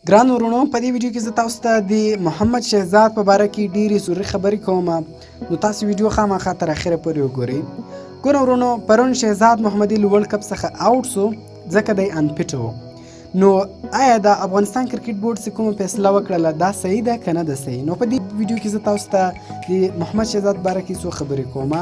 ګران ورونو، په دې ویډیو کې زه تاسو ته د محمد شهزاد په باره کې ډېرې ضروري خبرې کوم، نو تاسو ویډیو خامخا تر اخره پورې وګورئ. ګورو ورونو، پرون شهزاد محمدي له ورلډ کپ څخه out سو، ځکه دی unfit و. نو آیا د افغانستان کرکټ بورډ څخه کومه فیصله وکړله، دا صحیح ده که نه ده صحیح؟ نو په دې ویډیو کې زه تاسو ته د محمد شهزاد باره کې څو خبرې کوم.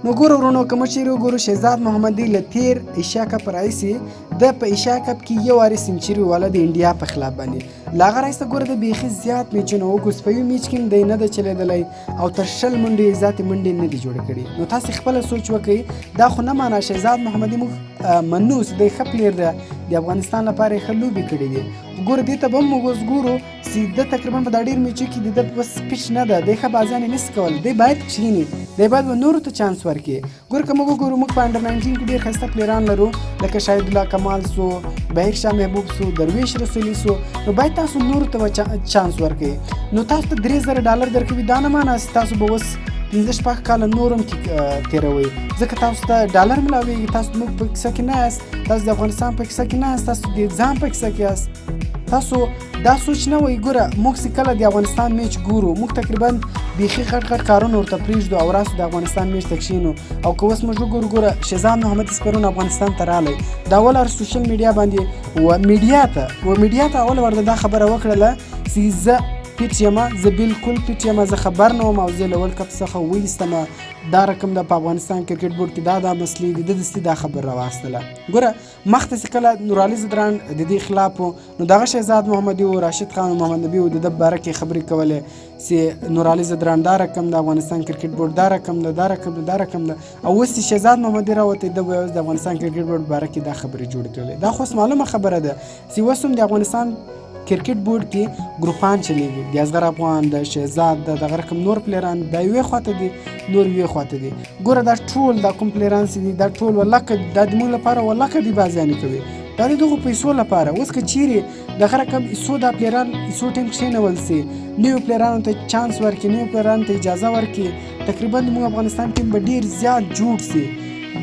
نو ګورو ورونو، که موږ چیرې وګورو، شهزاد محمدي له تېر ایشیا کپ راهیسې، د په ایشیا کپ کې یو وارې سنچري والا د انډیا په خلاف باندې، له هغه راهیسې ګوره د بیخي زیات میچونه وکړو، په یو میچ کې هم دی نه ده چلېدلی او تر 20 منډې یې زیاتې منډې نه دي جوړې کړي. نو تاسې خپله سوچ وکړئ، دا خو نه معنا شهزاد محمدي موږ منو چې دی ښه player ده، د افغانستان لپاره یې ښه لوبې کړې دي. خو ګوره، دې ته به هم موږ اوس ګورو چې ده تقریبا په دا ډېر میچو کې د ده اوس pitch نه ده، دی ښه بازیانې نشي کولی، دی باید کښېني، دی باید و نورو ته چانس ورکړي. ګوره، که موږ وګورو، موږ په انډر 19 کې ډېر ښایسته پلیران لرو، لکه شاهد الله کمال سو، بهیر شاه محبوب سو، درویش رسولي سو. نو باید تاسو نورو ته چانس ورکړئ. نو تاسو ته 3000 ډالر درکوي، دا نه معنا چې تاسو به اوس 5، 6 کاله نور هم کې تېروئ، ځکه تاسو ته ډالر ملاویږي. تاسو موږ په کیسه کې نه یاست، تاسو د افغانستان په کیسه کې نه یاست، تاسو د ځان په کیسه کې یاست. تاسو دا سوچ نه وای. ګوره، موږ چې کله د افغانستان میچ ګورو، موږ تقریبا بیخي غټ غټ کارونه ورته پرېږدو او راسو د افغانستان میچ ته کښېنو. او که اوس موږ وګورو، ګوره، شهزاد محمد پرون افغانستان ته راغلی، دا اول هر social media باندې و میډیا ته اول ورته دا خبره وکړله چې زه fit یم، زه بالکل fit یم، زه خبر نه وم او زه له ورلډ کپ څخه وایستم. دا رقم د په افغانستان کرکټ بورډ کې دا مسلې دي. د دستي دا خبر راواستله. ګوره، مخته چې کله نورعلي ځدراڼ د دې خلاف و، نو دغه شهزاد محمدي و، راشد خان او محمد نبي و، د ده باره کې خبرې کولې چې نورعلي ځدراڼ دا رقم د افغانستان کرکټ بورډ دا رقم ده، دا رقم ده، دا رقم ده. او اوس چې شهزاد محمدي راوتی، ده به د افغانستان کرکټ بورډ باره کې دا خبرې جوړې کړلې. دا خو اوس معلومه خبره ده چې اوس هم د افغانستان کرکټ بورډ کې ګروپان چلیږي، د اصغر افغان، د شهزاد، د دغه رقم نور پلیران دا یوې خواته دي، نور یوې خواته دي. ګوره، دا ټول دا کوم پلیران چې دي، دا ټول ولکه دا د موږ لپاره ولکه دي، بازیانې کوي، دا د دغو پیسو لپاره. اوس که چیرې دغه رقم ایسو دا پلیران ایسو ټیم کښېنول سي، نویو پلیرانو ته چانس ورکړي، نویو پلیرانو ته اجازه ورکړي، تقریبا د موږ افغانستان ټیم به ډیر زیات جوړ سي.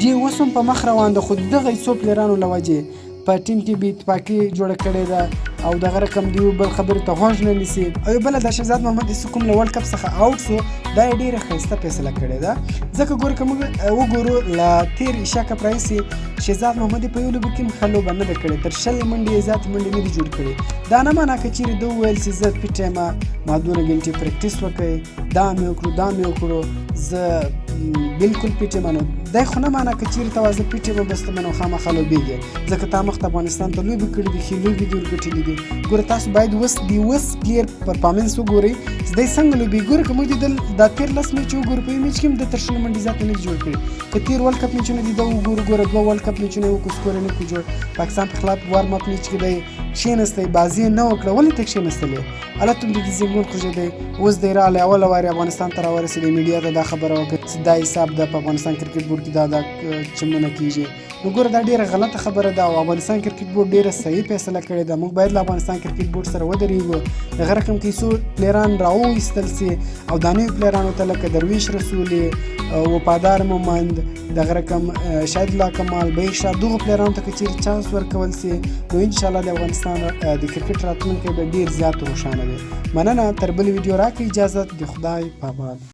ډیر اوس هم په مخ روان ده، خو دغه ایسو پلیرانو له وجې په ټیم کې بې اتفاقي جوړه کړې ده او دغه رقم د یو بل خبرې ته غوږ نه نیسي. او یو بله، د شهزاد محمد ایسو کوم له ورلډ کپ څخه out سو، دا یې ډېره ښایسته فیصله کړې ده، ځکه ګوره، که موږ وګورو، له تېر ایشیا کپ راهیسې شهزاد محمدي په یو لوبو کې هم ښه لوبه نه ده کړې، تر 20 منډې یې زیاتې منډې نه دي جوړ کړې. دا نه معنا که چیرې ده وویل چې زه fit یم، ما دونه ګنټې practice وکړی، دا مې وکړو، دا مې وکړو، زه بالکل fit یم، نو دی خو نه معنا که چیرې ته وایې زه fit یم، بس ته به نو خامخا لوبېږې، ځکه تا مخته افغانستان ته لوبې کړې دي، ښې لوبې دي ورګټلې دي. ګوره، تاسو باید اوس د اوس player performance وګورئ چې دی څنګه لوبېږي. ګوره، که موږ د دا تېر 10 میچ وګورو، په یو میچ کې هم د تر 20 منډې زیاتې نه دي جوړ کړي. که تېر ورلډ کپ میچونه دي ده وګورو، ګوره، دوه ورلډ کپ میچونه یې وکړو، score یې نه کړو جوړ. پاکستان په خلاف warm up match کې دی کښېنستی، بازي یې نه وکړه. ولې ته کښېنستلې؟ هلته هم د دې زنګون خوږېدی. اوس دی راغلی، اوله وارې افغانستان ته راورسېدی، میډیا ته دا خبره وکړه چې دا حساب ده، په افغانستان کرکټ بورډ کې دا دا چمونه کیږي. نو ګوره، دا ډېره غلطه خبره ده او افغانستان کرکټ بورډ ډېره صحیح فیصله کړې ده. موږ باید له افغانستان کرکټ بورډ سره ودرېږو، دغه رقم کې څو پلیران راوویستل سي او دا نوي پلیرانو ته لکه درویش رسولي، وفادار مومند، دغه رقم شاهد الله کمال، بهیر شاه، دغو پلیرانو ته که چیرې چانس ورکول سي، نو انشاءالله د افغانستان د کرکټ راتلونکی به ډېر زیات روښانه وي. مننه، تر بلې ویډیو راکړئ اجازت، د خدای په امان.